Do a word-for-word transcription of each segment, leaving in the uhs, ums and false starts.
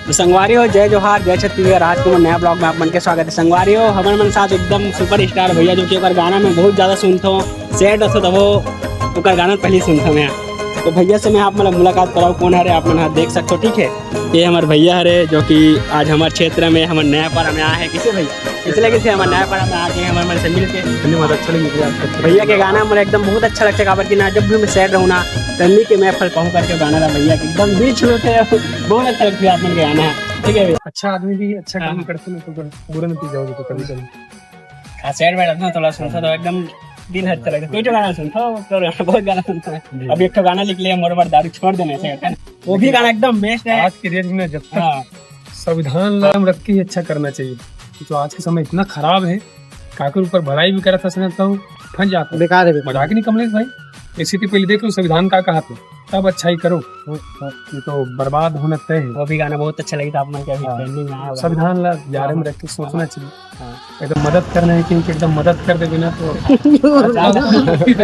तो संगवारी हो, जय जोहार, जय छत्तीसगढ़। आज के मोर नया vlog में आप मन के स्वागत है। संगवारी हो, हमर मन साथ एकदम superstar भैया, जो कि ओकर गाना में बहुत ज्यादा सुनथो, sad रथो तभो ओकर गाना पहली सुनथो मैं। तो भैया से मैं आप मन ला मुलाकात कराऊँ, कौन हरे आप मन हा देख सकथो, ठीक है। ये हमर भैया हरे, जो कि आज हमर क्षेत्र में, हमर नया पारा में आए हैं। किसे भैया? इसलिए किसे हमर नया पारा में आके हमर मन से मिल के धन्यवाद, अच्छा लगे भैया आपका। भैया के गाना मोला एकदम बहुत अच्छा लगता है, काबर कि ना जब भी मैं sad रहूँ ना, तन्नी के महफल पहुँच करके गाना ला भैया के एकदम दिल छू लेते हैं। बहुत अच्छा लगता है आप मन के गाना, ठीक है भैया। अच्छा आदमी भी अच्छा काम हाँ। करते ना तो बुरा नतीजा हो जाता कभी कभी। हाँ, sad में रहता ना, थोड़ा सुनता तो एकदम दिल हट चला गया। कोई तो गाना सुनता हूँ, तो बहुत गाना सुनता हूँ। जी। अभी एक तो गाना लिख लिया, मोर बर दारू छोड़ देना चाहिए, है ना? वो भी गाना एकदम best है। आज के date में जब तक हाँ। संविधान ला हम रख के ही अच्छा करना चाहिए, तो आज के समय इतना खराब है, काकर ऊपर भलाई भी करत हस ना तो फंस जाता है। बेकार है, बेकार। मजाक नहीं कमलेश भाई, ऐसी तो पहले देख लो संविधान का कहा था, तब अच्छाई करो। ये तो बर्बाद होना तय है। वो भी गाना बहुत अच्छा लगा था आप मन के अभी हाँ। Trending में आया हुआ। संविधान ला याद में रख के सोचना चाहिए। हाँ। एकदम मदद करना है, क्योंकि एकदम मदद कर दे बिना तो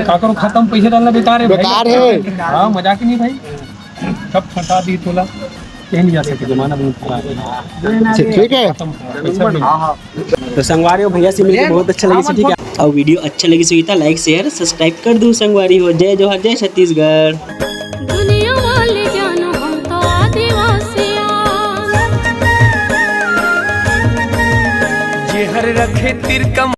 काकरो खाता में पैसा डालना बेकार है भाई। बेकार है। हाँ, मजाक नहीं भाई, कब फंसा दी तोला, कहीं नहीं जा सकते, जमाना बहुत खराब है। ठीक है। खत्म, पैसा भी नहीं। तो संगवारी हो, भैया से मिलके बहुत अच्छा लगिस, ठीक है। अउ video अच्छा लगिस होही त like, share, subscribe कर दू संगवारी हो। जय जोहार, जय छत्तीसगढ़। दुनिया वाले जानो हम तो आदिवासिया। जे हर रखे तिरकम